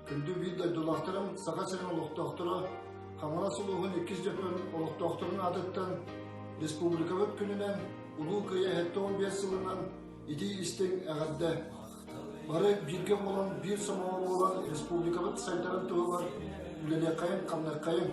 Күндү биир дойдулаахтарым, Саха сирин олохтоохторо, Хаҥалас улууһун иккис дьөппөн олохтоохторун аатыттан Республикабыт күнүнэн Улуу Кыайыы 75 сылынан итии истиҥ эҕэрдэ! Бары бииргэ буолан, биир сомоҕо буолан республикабыт сайдарын туһугар үлэлиэххэйиҥ-хамныаххайыҥ!